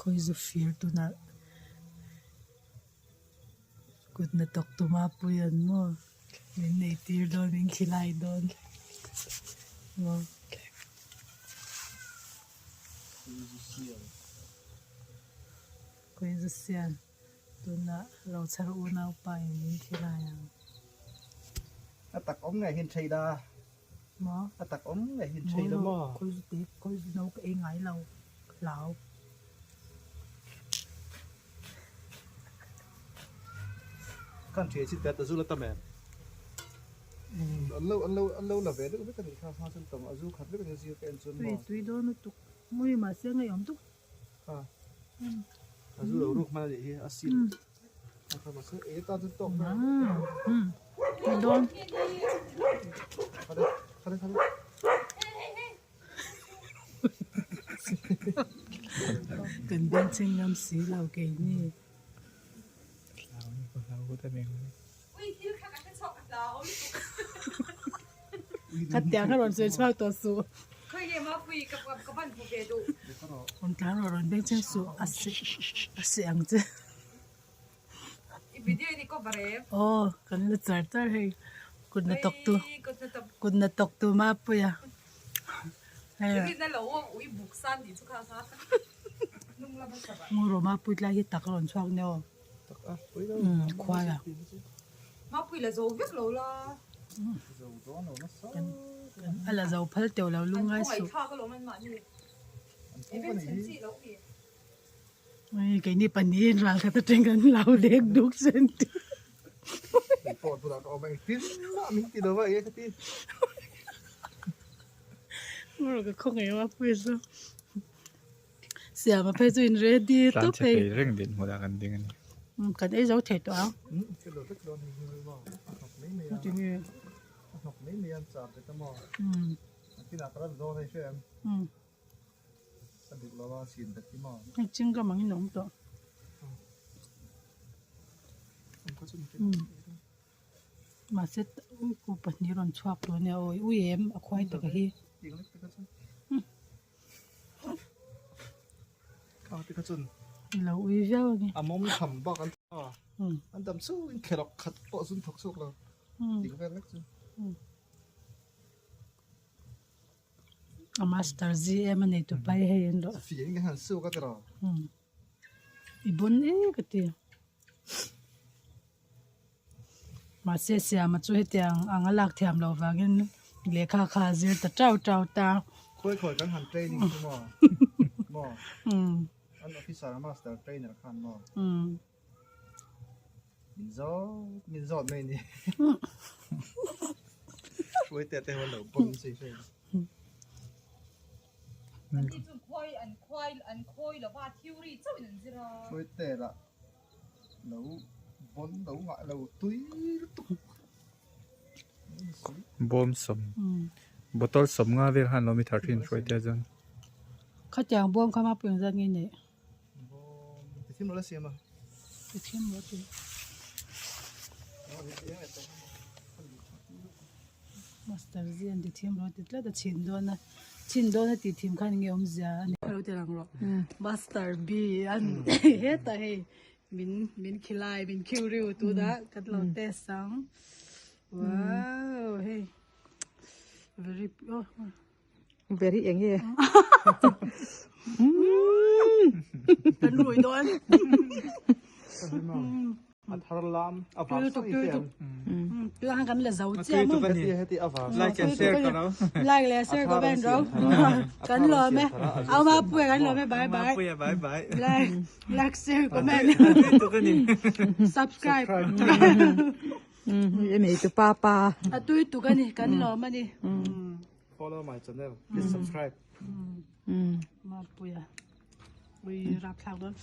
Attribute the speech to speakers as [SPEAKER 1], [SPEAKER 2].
[SPEAKER 1] Khawizu fir tunah kut hnathawk tuma pui an maw min nei tir dawn min khilai dawn maw. Khawizu sial tunah lo chhar unaupa in min khilai ang.
[SPEAKER 2] A tak awm ngei hin thei da.
[SPEAKER 1] Maw?
[SPEAKER 2] A tak awm ngei hin thei da maw?
[SPEAKER 1] Khawizu te khawizu no ka ei ngai lo hlau.
[SPEAKER 2] Kan thian chin te zu la tam em? An lo an lo an lo la ve deuh vek a nih kha hma chuan tam a zu khat vek a nia zir ka en chuan maw?
[SPEAKER 1] Tui tui dawn lutuk mui mahse ngeiawm tuk.
[SPEAKER 2] A a zu lo ruk hman a nih hi a sil a kha mahse e tan chuan tawk ber
[SPEAKER 1] Tui dawn.
[SPEAKER 2] Khale khale khale.
[SPEAKER 1] Kan bengchheng ngam si lo keini. Khatiang a rawn sawi chhuak tawh suh. Rawn tlan rawh rawn bengchheng suh a a seh ang che. Aw kan la char char hei kut hnathawk tu kut hnathawk tu Mapuia hei Ngaw rawh Mapui tlai hi tak a rawn chhuak nia aw khuai a a la zo phal teuh lo lungngai suh. Ui keini pahnih in ral khat atang kan lo dek duk sen ti.
[SPEAKER 2] Kei pawh tunah ka awm a engtin mah min ti lo va enge ka ti.
[SPEAKER 1] Mura ka khaw ngei a pui chu. Siama phei chu in ready
[SPEAKER 3] tawp hei. Tlan chhe thei reng din hmunah kan ding a ni.
[SPEAKER 1] Kan ei zo thei tawh ang.
[SPEAKER 2] Ka lo vek dawn hei hi maw a hnawk mai mai a. A hnawk mai mai a an char bet a maw. A kinah ka la dawn hei hre em.
[SPEAKER 1] Hei chingam angin a awm tawh. Mahse ui ku pahnih rawn chhuak tawh ania aw ui em a khuai tak a hi. Ilo ui viau a ni. A master GM a nei tu pai hei an rawh.
[SPEAKER 2] Fiah in han suk a tiraw.
[SPEAKER 1] I bun e ka ti. Mahse siama chu hetiang ang a lak thiam loh vangin lehkha kha a zir ta tau tau ta.
[SPEAKER 2] Khawi khawi kan han training chu maw? Maw? An officer master trainer khan maw? Min zawt min zawt mai ni. Hruai te te ho lo pawn sei sei.
[SPEAKER 4] An ni chu khawi an khawi an khawi lova theory chauh in an zir a.
[SPEAKER 2] Hruai te lah lo vawn lo ngah lo tui lutuk.
[SPEAKER 3] Bawm sawm bottle sawm nga vel khan lo mi thar thin hruai te chuan.
[SPEAKER 1] Khatiang bawm kha mapui ang zat nge nei.
[SPEAKER 2] Bawm ti thim lo la siam a.
[SPEAKER 1] Ti thim lo ti. Master zian ti thim lo ti tlat a chhin dawn a chhin dawn a ti thim khan nge awmzia a ni. Lo ti lang rawh. Master B an hetah hei min min khilai min khiu riu tunah kan lo test ang. Wow hei very oh.
[SPEAKER 4] Very eng nge?
[SPEAKER 1] Kan rui dawn.
[SPEAKER 2] A thar lam a vang
[SPEAKER 1] sak i fiam. Tlang kan la zo chiah mo.
[SPEAKER 2] Heti heti a vang.
[SPEAKER 3] Like and share ka lo.
[SPEAKER 1] Like leh share comment ro. Kan lawm e. Au ma puia kan lawm e bye bye.
[SPEAKER 3] Puia bye bye.
[SPEAKER 1] Like like share comment. Subscribe.
[SPEAKER 4] Emi tu pa pa.
[SPEAKER 1] A tui tuk a ni kan lawm a ni.
[SPEAKER 2] Follow my channel please subscribe.
[SPEAKER 1] Mapuia. Ui rap thlak dawn.